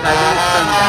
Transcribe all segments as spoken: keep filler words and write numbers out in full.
Sa gen estanda.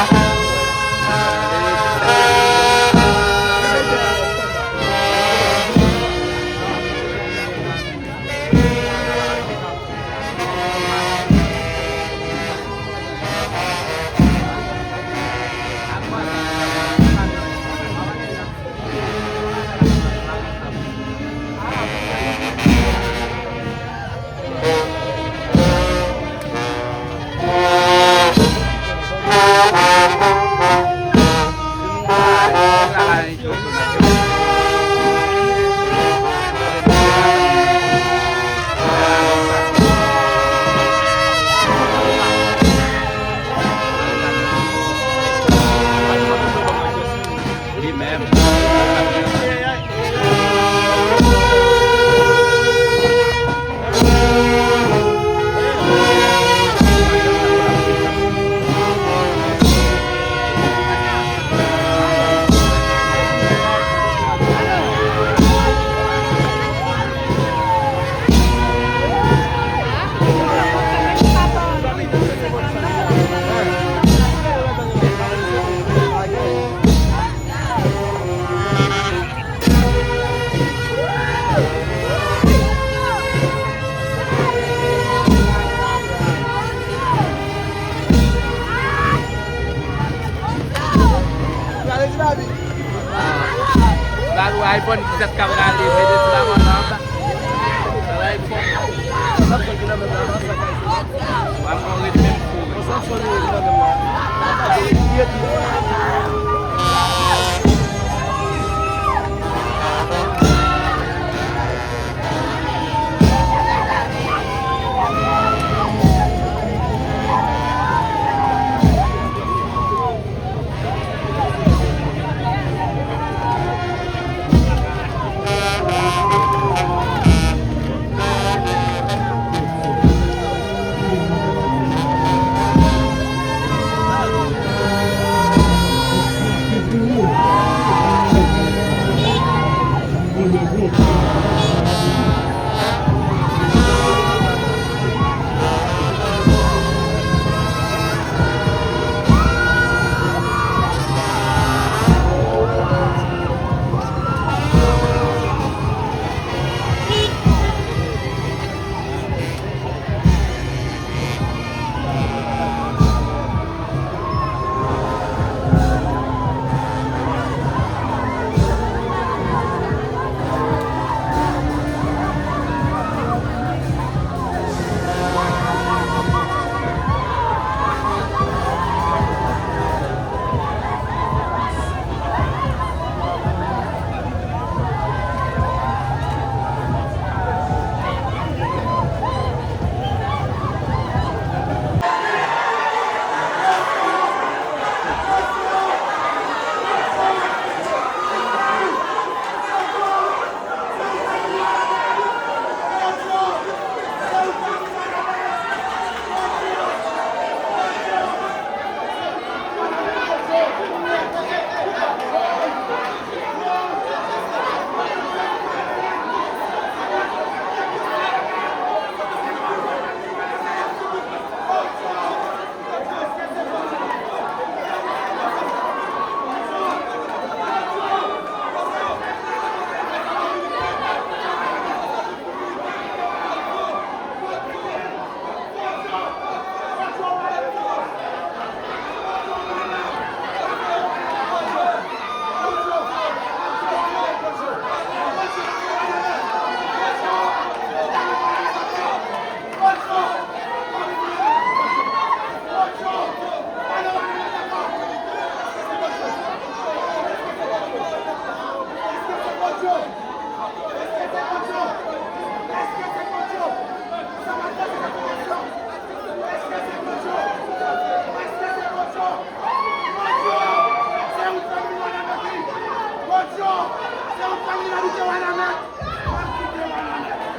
Li menm. Gade ti Babi. Gade w iPhone disèt k ap rale, mete ti laman nan anba. Gade iPhone. Sa fè ki nan menm la, sa ka. W ap ret menm kou. Sa fè ki nan menm la.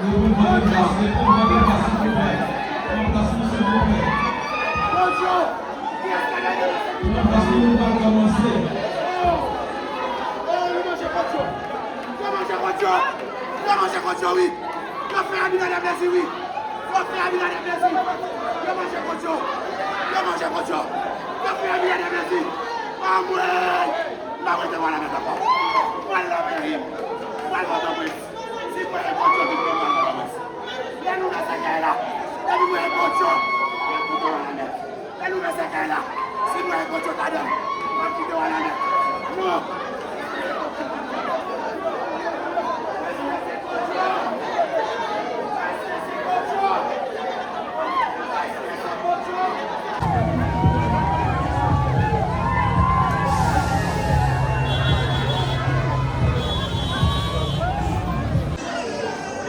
Reponn Vanessa, reponn Vanessa, silvouplè. Pran plas nou, silvouplè. Pran plas nou, nou pral kòmanse. Yo manje kòt yo! Yo manje kòt yo, wi! Yo fè Abinader plezi, wi! Yo fè Abinader plezi! Yo manje kòt yo! Yo manje kòt yo! Yo Premye de mezi. Anmwey! M pa rete Wanament ankò. Mwen al nan peyi m. Mwen al Pòtoprens. Si mwen e Bondye, tout moun pral Pòtoprens. Lè nou nan sèkèy la, depi mwen e Bondye, m ap kite Wanament. Lè nou nan sèkèy la, si mwen e Bondye ladan, m ap kite Wanament. Non!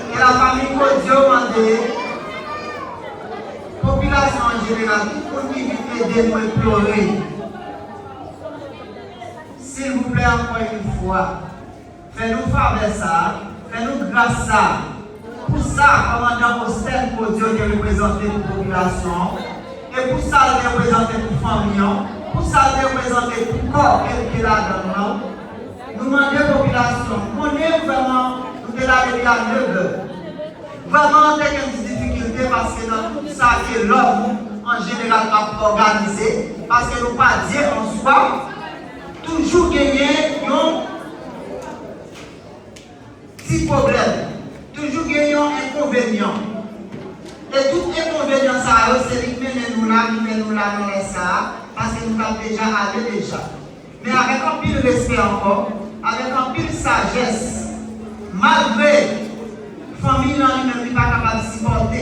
E lafanmi Kodio mande popilasyon an jeneral, tout moun ki vin ede nou, enplore, silvouplè, ankò yon fwa, fè nou favè sa a, fè nou gras sa a. Pou sa, kòmandan Ostèn Kodio te reprezante pou popilasyon an, e pou sa l te reprezante pou fanmi an, pou sa l te reprezante pou kò ke l te ladan l lan, nou mande popilasyon, konnen gouvènman, nou te la depi a nevè. Gouvènman an te gen ti difikilte paske nan tout sa ke lòm an jeneral ap òganize, paske nou pa Dye an swa, toujou genyen yon ti pwoblèm, toujou gen yon enkonvenyan. E tout enkonvenyan sa yo, se li k mennen nou la, ki mennen nou la nan lè sa a, paske nou t ap deja ale deja. Men avèk anpil respè ankò, avèk anpil sajès, malgre fanmi l lan li menm li pa kapab sipòte,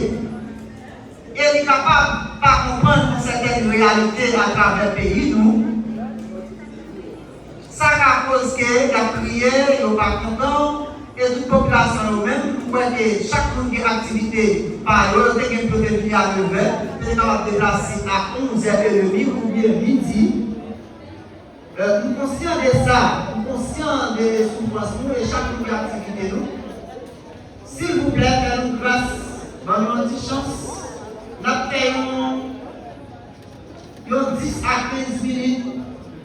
e li kapab pa konprann yon sètèn reyalite atravè peyi nou, sa ka koz ke y ap kriye, yo pa kontan, e tout popilasyon yo menm, ou wè ke chak moun gen aktivite pa yo, yo te gen pou yo te vini a nevè, yo te kapab deplase a onzè edmi oubyen midi. Euh, nou konsyan de sa, nou konsyan de soufrans nou e chak moun gen aktivite nou. Silvouplè, fè nou gras, ban nou yon ti chans. N ap fè yon, yon dis a kenz minit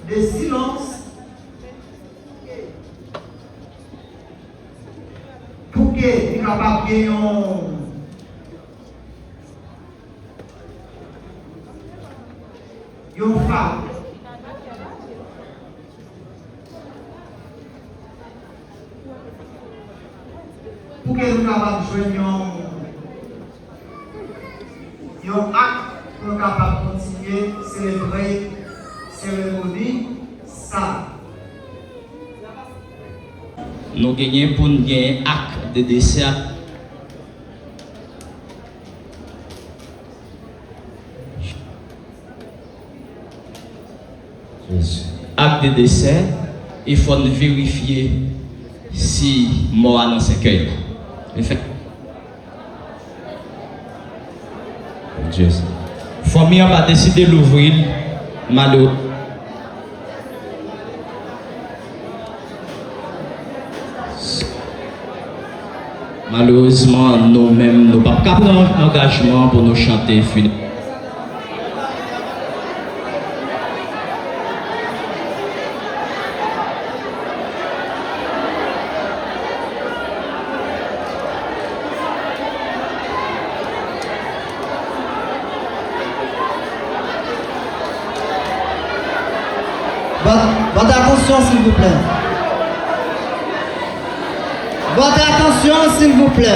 de silans pou ke nou kapab gen yon, yon fab. Pou ke nou kapab jwenn yon, yon ak pou nou kapab kontinye selebre seremoni sa a. Nou genyen pou n gen ak de desè. Ak de desè, e fò n verifye si mò a nan sèkèy la. Efèk-, Fanmi an pa deside louvri l, malere-, Malerezman, nou menm, nou p ap ka pran angajman pou nou chante fini. Bat, bat atansyon, silvouplè. Bat atansyon, silvouplè.